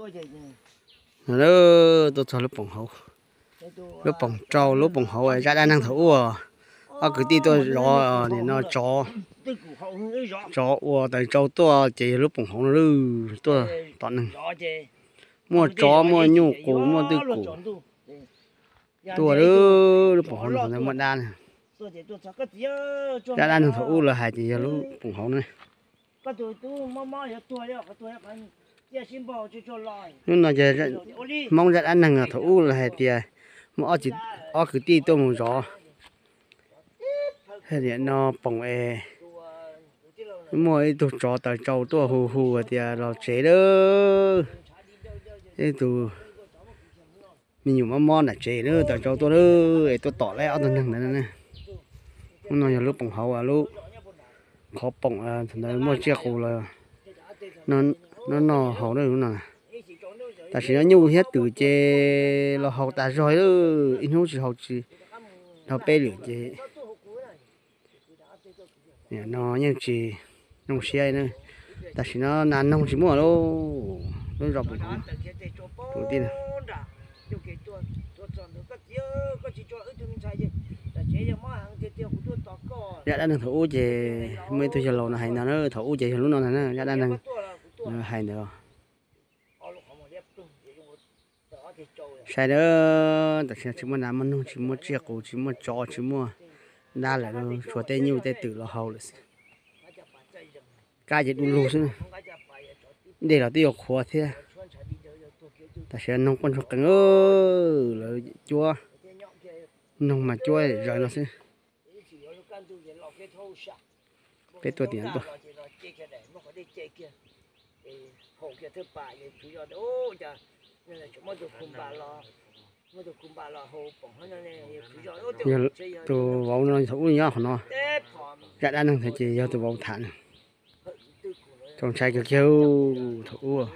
Tuaj txog lub poom hauv, lub poom rau lub poom hauv zaj dab neeg thaum ub. Ob kwv tij tuaj zov nim no tsov, tsov ua taws tsau tuaj ces yog lub poom hauv no lawm. Tuaj tom neeg, muaj tsov muaj nyuj qus muaj twj kum tuaj lawm. Lub poom hauv no muaj dab na. Zaj dab neeg thaum ub lawv hais ces yog lub poom hauv na. Hnub no ces Hmoob zaj dab neeg thaum ub lawv hais tias muaj ob kwv tij tuaj mus zov, nim no poom es muaj ib tug tsov taws tsau tuaj hu hu tias los tsev lawm. Ib tug me nyuam mob mob nram tsev na, taws tsau tuaj lawm es tuaj tom lawm ob tug neeg ntawd na. Hnub no yog lub poom hauv, lub qhov poom ntawd muaj tsiaj qus los noj noj haus lub no. Tam sim no nyuj thiab twm ces los haus tas zog lawm, ib hnub tsis haus tsis dhau peb lwm ces no yeej tsis zoo siab na. Tam sim no nas noog tsis muaj lauj, lub zos pum tus tij. Zaj dab neeg thaum ub ces muaj ib tug yawg laus no hais no na, thaum ub ces yog lub no ntag na, zaj dab neeg hais ntawd. Sai dab, tam sim no tsis muaj nas muaj noog, tsis muaj tsiaj qus, tsis muaj tsov, tsis muaj dab lawm, tshuav tej nyuj tej twm los haus lawm xwb. Kab ces du lug xwb, dej los twb yuav qhuav thiab. Tam sim no noog quaj ntsuag qees, lawv cuab, noog mas cuab zawv no xwb. Peb tuaj tim no tuaj. Yog tus vauv no thaum ub nyob qhov no, zaj dab neeg ntawd ces yog tus vauv tham na. Txaus ntshai kawg kiag thaum ub.